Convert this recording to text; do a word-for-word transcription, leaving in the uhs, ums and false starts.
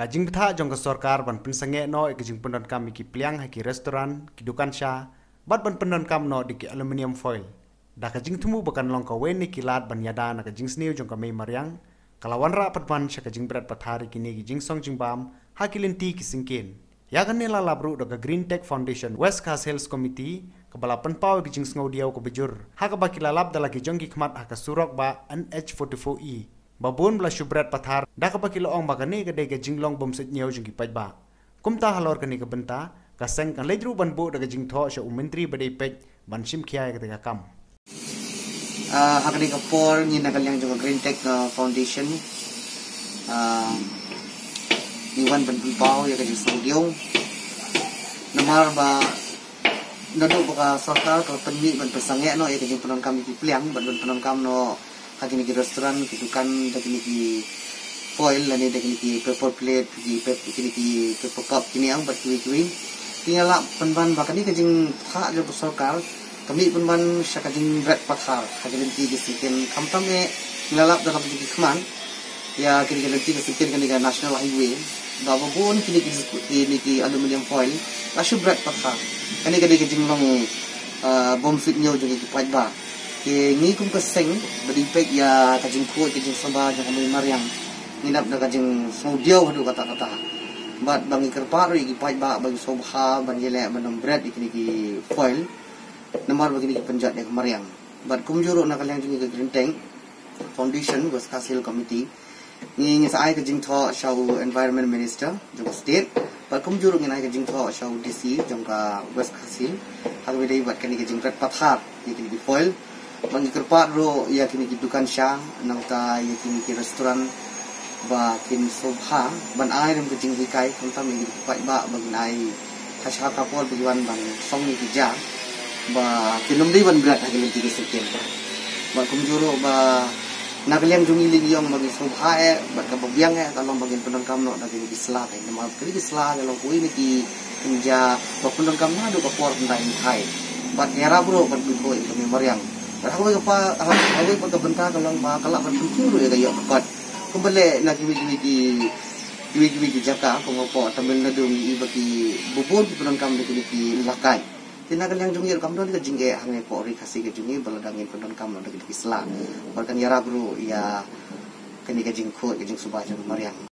Ka jingbthah jong ka sorkar ban pynsangeh noh ïa ka jingpyndonkam ïa ki pliang ha ki restaurant, ki dukan sha, bad ban pyndonkam noh da ki aluminium foil, da ka jingthmu ba kan long kawei na ki lad ban ïada na ka jingsniew jong ka mei mariang, ka la wanrah pynban sha ka jingbret pathar ïa kine ki jingsong jingbam ha ki lynti ki syngkien. Ïa kane la lap ruh da ka Green Tech Foundation West Khasi Hills Committee, kaba la pynpaw ïa ka jingsngewdiaw kaba jur ha kaba ki la lap da la ki jong ki khmat ha ka surok ba N H forty-four E, ba bun ba la shu bret pathar, da kaba ki la ong ba kane ka dei ka jinglong bym suidñiew jong ki paidbah. Kumta halor kane ka bynta, ka seng kan leit ruh ban buh da ka jingthoh sha u Myntri ba dei peit ban shim khia ïa kata ka kam. Ah, ha kane ka por ngi na ka liang jong ka Green Tech, ah, Foundation, ah, ngi wan ban pynpaw ïa ka jingsngewdiaw. Namar ba naduh ba ka sorkar ka la pynmih ban pynsangeh noh ïa ka jingpyndonkam ïa ki pliang, ban, ban pyndonkam noh ha kine ki restaurant, ki dukan, da kine ki foil, lane da kine ki paper plate, ki pap-, kine ki paper cup, kine ang bad kiwei kiwei. Ki la lap pynban ba kane ka jingthah jong ka sorkar ka mih pynban sha ka jingbret pathar ha ki lynti ki syngkien, khamtam eh ngi la lap da la ki khmat ïa kine ki lynti ki syngkien, kane ka National Highway, ba, ba bun kine ki, kine ki aluminium foil la shu bret pathar. Kane ka dei ka jinglong, ah, bym suidñiew jong ki paidbah. Te ngi kum ka seng ba dei peit ïa ka jingkhuid ka jingsngewbha jong ka mei mariang, ngi nap da ka jingsngewdiaw haduh katta katta. Bad ba ngi kyrpad ruh ïa ki paidbah ba ki sngewbha ban ïaleh ban ym bret ïa kine ki foil, namar ba kine ki pynjot ïa ka mariang. Bad kumjuh ruh na ka liang jong ngi ka Green Tech Foundation West Khasi Hills Committee, ngi, ngi sa ai ka jingthoh sha u Environment Minister jong ka state, bad kumjuh ruh ngin ai ka jingthoh sha u D C jong ka West Khasi Hills, ha kaba ïadei bad kane ka jingbret pathar ïa kine ki foil. Bad ngi kyrpad ruh ïa kine ki dukan sha, nangta ïa kine ki restaurant, ba kin sngewbha ban ai ruh ka jinghikai, khamtam ïa kine ki paidbah ba kin ai ha sha ka por ba ki wan ban song ïa ki ja, ba kin ym dei ban bret ha ki lynti ki syngkien. Bad kumjuh ruh ba na ka liang jong ngi lei ngi ong ba ngi sngewbha eh, bad kaba biang eh ka long ba ngin pyndonkam noh da kine ki sla, namar kine ki sla ka long kawei na ki kynja ba pyndonkam naduh ka por hyndai hynthai. Bad ïarap ruh ban pynkhuid ïa ka mei mariang. Bad ha kawei ka pa, ha, ha kawei pat ka bynta ka long ba ka lah ban pynkiew ruh ïa ka ïoh ka kot. Kumba leh na kiwei kiwei ki, kiwei kiwei ki jaka, kum hapoh Tamil Nadu ngi i ba ki bun ki pyndonkam da kine ki lakai. Te na ka liang jong ngi ruh kam don ka jingeh hangne hapoh ri Khasi ka jong ngi ba lada ngin pyndonkam noh da kine ki sla, ba kan ïarap ruh ïa kane ka jingkhuid ka jingsuba jong ka mariang.